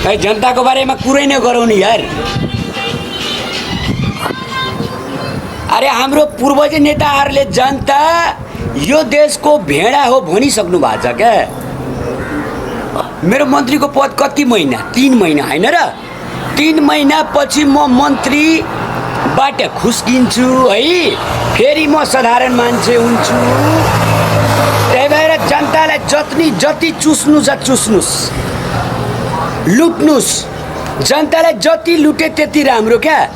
जनताको बारेमा कुरै नगरौँ नि यार। अरे हाम्रो पूर्वज नेताहरूले जनता यो देशको भेडा हो भनिसक्नु भएको छ क्या। मेरो मन्त्रीको पद कति महिना? 3 महिना होइन र? 3 महिनापछि म मन्त्रीबाट खुस्किन्छु है, फेरि म साधारण मान्छे हुन्छु। त्यही भएर जनतालाई जति चुस्नु छ चुस्नुस्, लुट्नुस्। जनतालाई जति लुटे त्यति राम्रो क्या।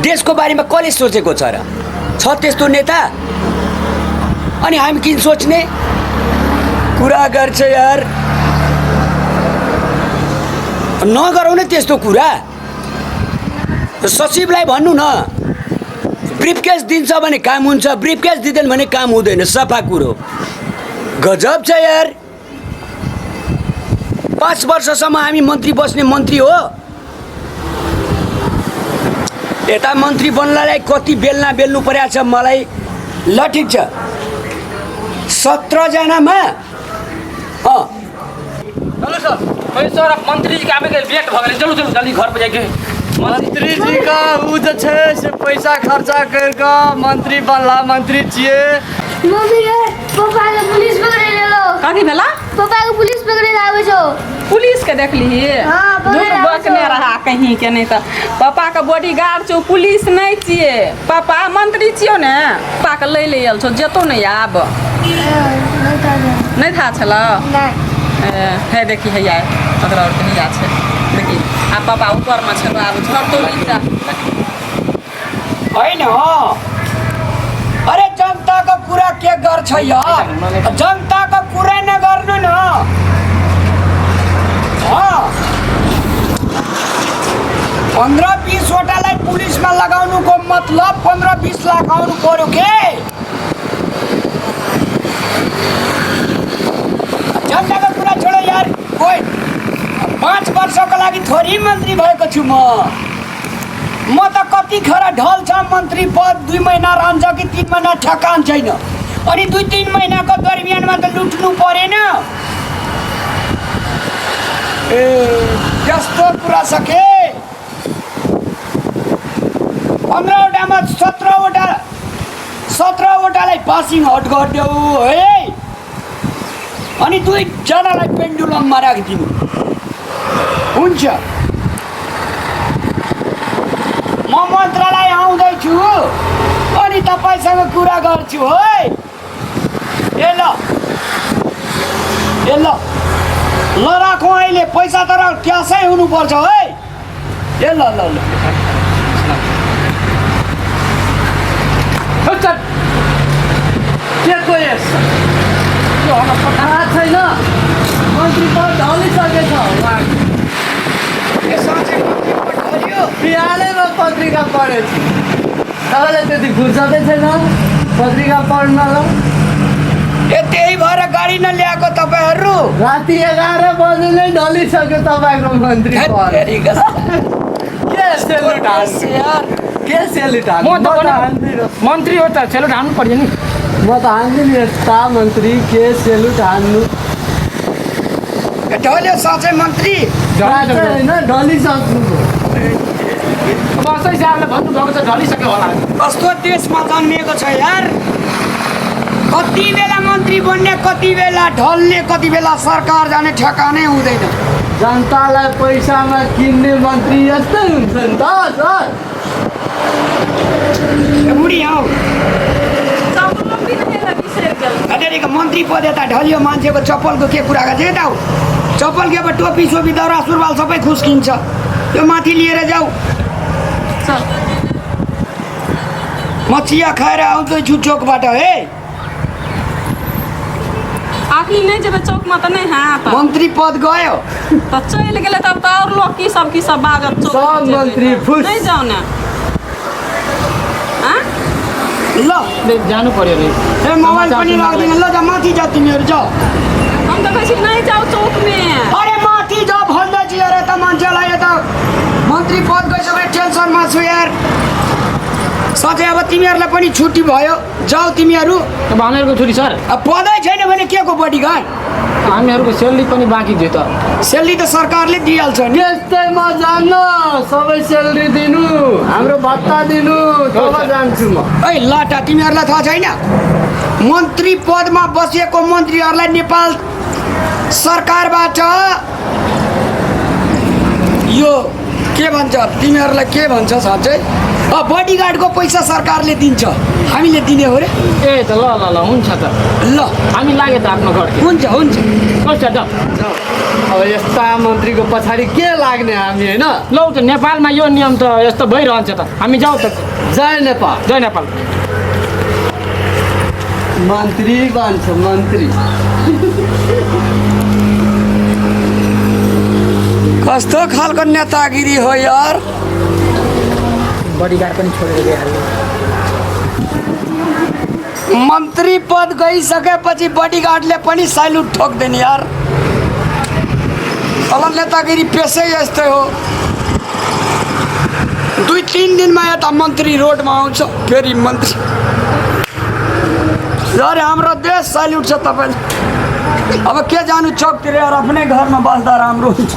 देशको बारेमा कसले सोचेको छ र? छ त्यस्तो नेता? अनि हामी किन सोच्ने? कुरा गर्छ यार, नगरौँ न त्यस्तो कुरा। सचिवलाई भन्नु न, ब्रिफकेस दिन्छ भने काम हुन्छ, ब्रिफकेस दिँदैन भने काम हुँदैन। सफा कुरो। गजब छ यार। 5 वर्षसम्म हामी मन्त्री बस्ने मन्त्री हो। यता मन्त्री बन्नलाई कति बेल्ना बेल्नु परेको छ मलाई। ल ठिक छ, 17 जनामा हेलो सर मंत्री जी का आवे के लेट भ गेलै। चलू जल्दी घर पे जाके। मंत्री जी का उ जे छै से पैसा खर्चा कर के मंत्री बनला, मंत्री छिए। मम्मी रे, पापा के पुलिस पकड़े लेलो। कथी भेला? पापा के पुलिस पकड़े आवे छौ। पुलिस के देखली? हाँ, पकड़े दुख बकने रहा कहीं के नहीं। तो पापा का बॉडीगार्ड छौ, पुलिस नहीं छिए। पापा मंत्री छियो ने, पापा के ले आयल छौ। जेतो नहीं आब? नहीं था छला? नहीं। है देखी है यार, अगर और कहीं जा छे देखी। आ पापा ऊपर में छलो, आब झर तो नीचा होइन। अरे जनताको कुरा के गर्छ यार? जनताको कुरा नगर्नु न। 15-20 वटालाई पुलिसमा लगाउनुको मतलब 15-20 लाख आउनु पर्यो के? जनताको कुरा छोडो यार। कोही 5 वर्षको लागि थोरै मन्त्री भएको छु म त कति खरा ढल छ मन्त्री पद। 2 महिना रहन्छ कि 3 महिना ठकान छैन। अनि 2-3 महिनाको दरमियानमा त लुट्नु परेन। ए त्यस्तो कुरा छ के? 15 वटामा 17 वटालाई पासिङ आउट गरिदेऊ है। अनि 2 जनालाई पेन्डुलममा राखिदिनु हुन्छ। म मन्त्रालय आउँदैछु अनि तपाईँसँग कुरा गर्छु है। ए ल राखौँ अहिले। पैसा तर क्यासै हुनुपर्छ है। ए ल के को यस यो हमरा पता छैन। मन्त्री पद ढलिसकेछ उहाँ। ए साँच्चै मन्त्री पद ढल्यो? बिहानैमा पत्रिका पढेछु। तपाईँलाई त्यति फुर्सदै छैन पत्रिका पढ्नलाई? ए त्यही भएर गाडी नल्याएको तपाईँहरू? राति 11 बजे नै ढलिसक्यो तपाईँको मन्त्री पद। के सेलुट हान्नु यार? के सेलुट हान्नु? म त मंत्री हो त सेलुट हान्नु पर्यो नि। म त हान्दिनँ नि यस्ता मन्त्री। के सेलुट हान्नु? ढल्यो साँच्चै मन्त्री? होइन ढलिसक्नु। अब असै साहबले भन्नु भएको छ ढलिसक्यो होला। कस्तो देशमा जन्मिएको छ यार। कति बेला मन्त्री बन्ने, कति बेला ढल्ने, कति बेला सरकार जाने ठेकानै हुँदैन। जनतालाई पैसामा किन्ने मन्त्री यस्तै हुन्छ नि त सर। बुढी हौ अटेरीको मन्त्री पद यता ढल्यो। मान्छेको चप्पलको के कुरा गर्छ यता हौ? चप्पल के अब टोपी सोपी दौरा सुरुवाल सबै खुस्किन्छ। यो माथि लिएर जाऊ। म चिया खाएर आउँदैछु चोकबाट है। आखिर नहीं जब चौक में तो नहीं है। मन्त्री पद गयो तो चल गए तब तो और लोग की सब बाजत चौक सब मंत्री फुस नहीं जाओ ना। हाँ ल जानु पर्यो नि। ए मोबाइल पनि राख्दिन। ल जा माथि जा तिमीहरू जाऊ। हम तो कैसे नहीं जाओ चौक में। अरे माथि जाऊ भन्दैछु यार। यता मान्छेलाई यता मन्त्री पद गइसक्यो टेन्सनमा छु यार। साथै अब तिमीहरूलाई पनि छुट्टी भयो, जाऊ तिमीहरू। अब हामीहरूको छुट्टी सर। अब पदै छैन भने के को बडीगार्ड? हामीहरूको सेलरी पनि बाँकी थियो त सेलरी त सरकारले दिइहाल्छ नि। त्यस्तैमा जान्न सबै सेलरी दिनु हाम्रो भत्ता दिनु तब जान्छु म। है लटा तिमीहरूलाई थाहा छैन मन्त्री पदमा बसेको मन्त्रीहरूलाई नेपाल सरकारबाट यो के भन्छ तिमीहरूलाई के भन्छ साँच्चै बडीगार्डको पैसा सरकारले दिन्छ हामीले दिने हो रे। ए त ल ल ल हुन्छ त ल हामी लागे त आफ्नो घर हुन्छ हुन्छ हुन्छ त अब यस्ता मन्त्रीको पछाडि के लाग्ने हामी होइन। लौ त नेपालमा यो नियम त यस्तो भइरहन्छ त हामी जाउँ त। जय नेपाल। जय नेपाल। मन्त्री भन्छ मन्त्री। कस्तो खालको नेतागिरी हो यार। बडीगार्ड पनि छोडेर गइहाल्यो। मन्त्री पद गइसकेपछि बडीगार्डले पनि सैलुट ठोक्दैन यार। अब नेतागिरी पेसै यस्तै हो। 2-3 दिनमा यता मन्त्री रोडमा आउँछ फेरि मन्त्री। यार हाम्रो देश सैलुट छ तपाईँले। अब के जानु चौकतिर यार आफ्नै घरमा बस्दा राम्रो हुन्छ।